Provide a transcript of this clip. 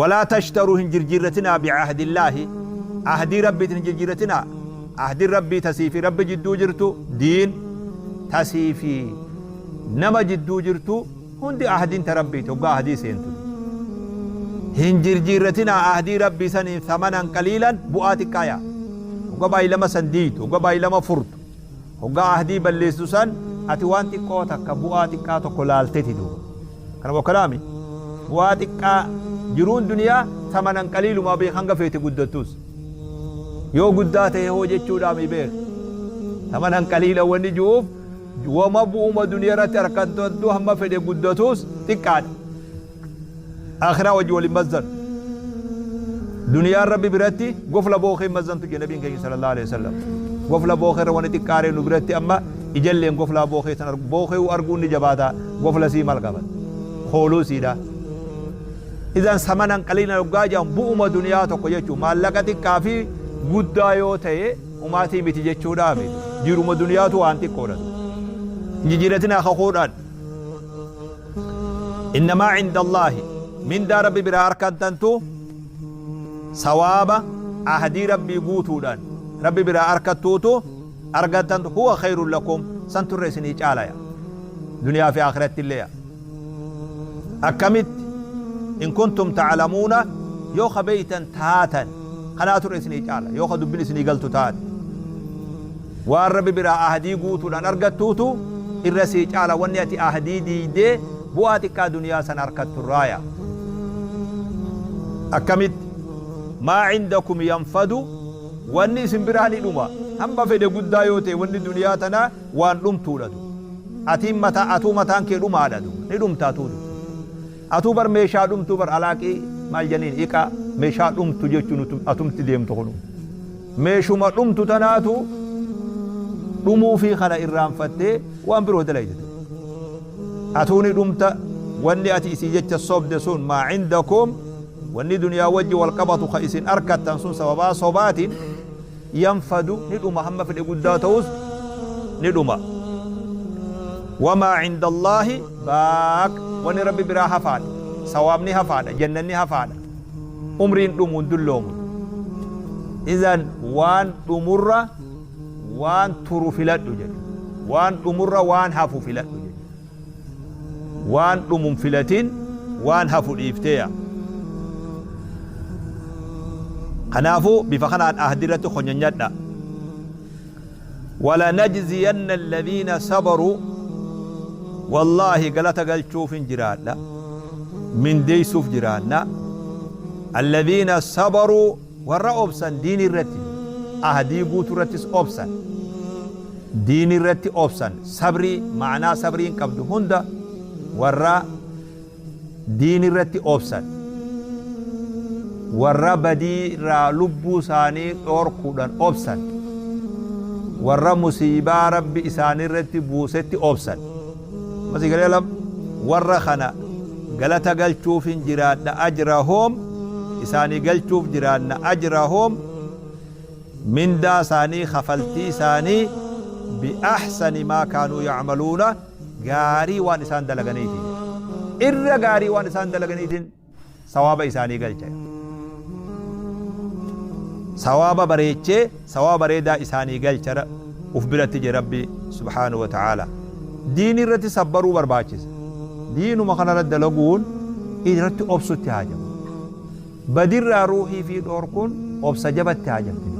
Walaa tashtaruu, hin jirjiirratinaa, bicahdillaahi, ahdii Rabbiitin hin jirjiirratinaa. Ahdin Rabbii tasii fi Rabbi jidduu jirtu diin, tasii fi nama jidduu jirtu hundi ahdin ta Rabbiiti. Hoggaa ahdii seentu hin jirjiirratinaa ahdii Rabbii saniin thamanan qaliilan, bu'aa xiqqaa. Yaa hogga baay'ilama san diiytu, hogga baay'ilama furtu, hoggaa ahdii balleessitu san, ati waan xiqqoo takka, bu'aa xiqqaa tokko laalteti duuba kana bokkanaami. Bu'aa xiqqaa jiruun duniyaa thamanan qaliilumaa beek. Hanga feete guddattus yoo guddaa ta'e hoo jechuudhaami beek. Thamanan qaliila wanni ji'uuf wama bu'uma duniyaa irratti harkattu hamma fedhe guddatus xiqqaadha, akhiraa wajji waliin mazzanu. Duniyaan Rabbi biratti gofla bookee mazzantu jedhe Nabiin keenya sallallahu alaihi wasallam. Gofla bookee irra wani xiqqaaree nu biratti amma ijalleen goflaa bookee san argu, bookee arguun ni jabaata, gofla sii mal qaban kooluu siidha. Idan samanan qaliilan hoggaa jedhan bu'uma duniyaa tokko jechuu, maallaqa xiqqaa fi guddaa yoo ta'e umaatii miti jechuudha miti, jiruma duniyaatu waan xiqqoodha. Hin jijjiiratinaa kakuudhaan. Innamaa cinda Allaahi, mindaa Rabbi biraa arkantantu, sawaaba ahdii Rabbii guutuudhaan Rabbi biraa arkattuutu argattantu, huwa khayrun lakum, santurra isinii caalaya duniyaa fi akhiratti illee. Akkamitti? In kuntum ta'lamuuna, yoo ka beeytan taatan, kanaaturra isinii caala, yoo ka dubbin isinii galtu taate. Waan Rabbi biraa ahdii guutuudhaan argattuutu irra sii caala wanni ati ahdii diiydee bu'aa xiqqaa duniyaa san arkatturraaya. Akkamitti? Maa cindakum yanfadu, wanni isin biraa ni dhuma. Hamma fedhe guddaa yoo ta'e wanni duniyaa tanaa waan dhumtuudha. Atiin mataa, atuu mataan kee dhumaadha, ni dhumta. Atuu atuu bar meeshaa dhumtuu bar, alaaqii maal janiin iqa, meeshaa dhumtu jechuun atumti deemtu kunu meeshuma dhumtu tanaatu dhumuu fi kana irraanfattee waan biroo dalayte. Atuu ni dhumta. Wanni ati isii jecha sobde sun, maa cindakum, wanni duniyaa wajji wal qabatu ka isin arkattan sun sababaa sobaatiin, yanfadu, ni dhuma. Hamma fedhe guddaa ta'us ni dhuma. Wamaa cinda Allaahi baaq, wanni Rabbi biraa hafaadha, sawaabni hafaadha, jannanni hafaadha, umriin dhumuun dulloomu. Idan waan dhumurra waan turu filadhu jedhe, waan dhumurra waan hafu filadhu jedhe. Waan dhumun filatin, waan hafu dhiifteeya. Kanaafuu bifa kanaan ahdi irratti konyanyadha. Walanajziyanna alladhiina sabaruu, wallaahi galata galchuufin jiraadha, mindeeysuuf jiraanna, alladhiina sabaruu, warra obsan diini irratti, ahdii guutu irrattis obsan, diini irratti obsan, sabrii ma'anaa sabriin qabdu hunda, warra diini irratti obsan, warra badii irraa lubbuu isaanii dhoorkuudhaan obsan, warra musiibaa Rabbi isaanii irratti buusetti obsan. Masii galee lam warra kana galata galchuufin jiraadha, ajrahum, isaanii galchuuf jiraanna, ajrahum, mindaa isaanii, kafaltii isaanii, bi'ahsani maa kaanuu yacmaluuna, gaarii waan isaan dalaganiitiin, irra gaarii waan isaan dalaganiitiin sawaaba isaanii galcha, sawaaba bareechee, sawaaba bareedaa isaanii galcha uf biratti je Rabbi subhaanahu wa ta'ala. Diini irratti sabbaruu barbaachisa. Diinuma kanarra dalaguun irratti obsutti haajama. Badirraa ruuhii fi dhoorkuun obsa jabatti haajamti.